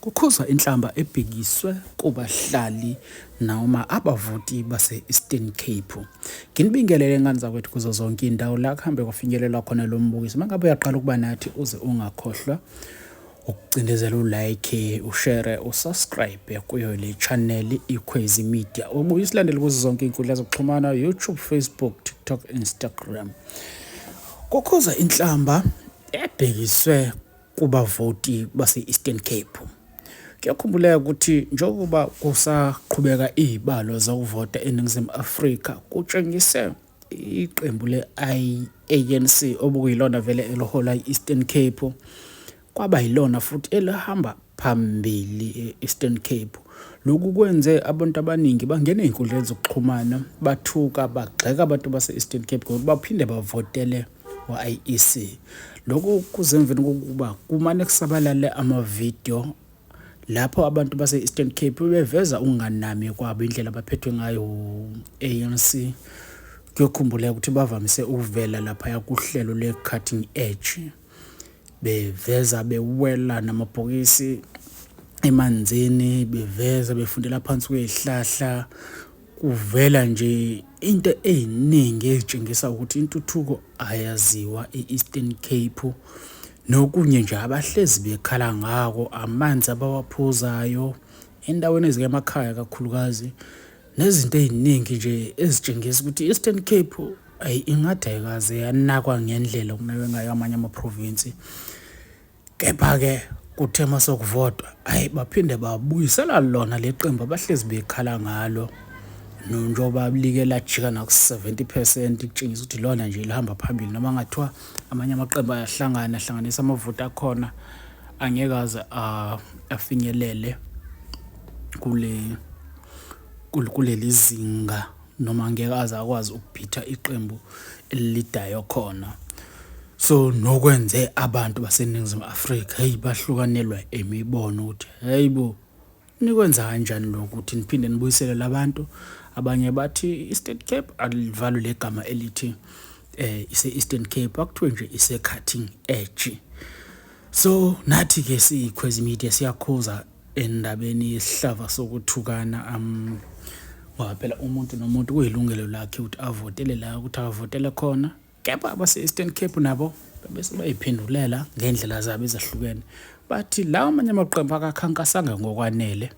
Kukhuzwa inhlamba ebhekiswe kubahlali noma abavoti base-Eastern Cape. Nginibingelele ngane zakwethu kuzo zonke iy'ndawo la kuhambe kwafinyelelwa khona lo mbukiso. Uma ngabe uyaqala ukuba nathi uze ungakhohlwa ukucindezela u-like, ushare, usubscribe kuyo le channel iKhwezi Media. Ubuye usilandele kuzo zonke iy'nkundla zokuxhumana YouTube, Facebook, TikTok, Instagram. Kukhuza inhlamba ebhekiswe kubavoti base-Eastern Cape. Kuyakhumbuleka ukuthi njengoba kusaqhubeka izibalo zokuvota eNingizimu Afrika kutshengise iqembu le-ANC obukuyilona vele elihola i-Eastern Cape kwaba yilona futhi elihamba phambili e-Eastern Cape. Lokhu kwenze abantu abaningi bangene ey'nkundleni zokuxhumana bathuka bagxeka abantu base-Eastern Cape ngokuthi baphinde bavotele wa-IEC. Lokhu kuze emveni kokuba kumane kusabalale amavidiyo lapho abantu base-Eastern Cape beveza ukunganami kwabo indlela abaphethwe ngayo u-ANC. Kuyokhumbuleka ukuthi bavamise ukuvela laphaya kuhlelo lwe-Cutting Edge beveza bewela namabhokisi emanzini beveza befundela phansi kwey'hlahla kuvela nje into ey'ningi ezitshengisa ukuthi intuthuko ayaziwa e-Eastern Cape nokunye nje abahlezi bekhala ngako amanzi abawaphuzayo endaweni ezikemakhaya kakhulukazi nezinto ey'ningi nje ezitshengisa ukuthi i-Eastern Cape ayi ingathi ayikaze yanakwa ngendlela okunakwe ngayo amanye amaprovinsi. Kepha-ke kuthe uma sokuvotwa hhayi baphinde babuyisela lona le qembu abahlezi bekhala ngalo njengoba like lajika naku-70% kutshengisa ukuthi lona nje lihamba phambili noma ngathiwa amanye amaqembu ayahlangana ahlanganisa amavoti akhona angeke aze afinyelele kule kuleli zinga noma ngeke aze akwazi ukubhitha iqembu elilidayo khona. So nokwenze abantu baseNingizimu Afrika hey bahlukanelwa imibono ukuthi hey bo nikwenza kanjani lokhu ukuthi niphinde nibuyisele labantu. Abanye bathi i-Eastern Cape alivalwe legama elithi ise-Eastern Cape, akuthiwe nje ise-cutting edge. So nathi ke siyiKhwezi Media siyakhuza endabeni yesihlava sokuthukana ngoba phela umuntu nomuntu kuyilungelo lakhe ukuthi avotele la ukuthi akavotele khona, kepha abase-Eastern Cape nabo bese bayiphendulela ngendlela zabo ezahlukene bathi lawo amanye amaqembu akakhankasanga ngokwanele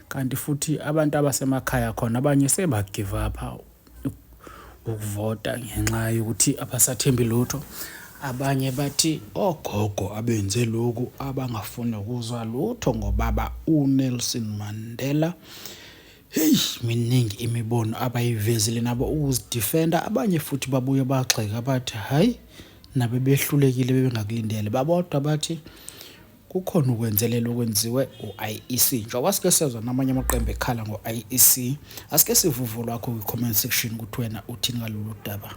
kanti futhi abantu abasemakhaya khona abanye seba-give up ukuvota ngenxa yokuthi abasathembi lutho. Abanye bathi ogogo abenze lokhu abangafuni ukuzwa lutho ngobaba uNelson Mandela. Heyi, miningi imibono abayivezile nabo ukuzidifenda. Abanye futhi babuye bagxeka bathi hhayi nabo behlulekile bebengakulindele. Babodwa bathi kukhona ukwenzelela okwenziwe u-IEC. Njengoba sike sezwa namanye amaqembu ekhala ngo-IEC, asike sive uvo lwakho kwi-comment section ukuthi wena uthini ngalolu daba.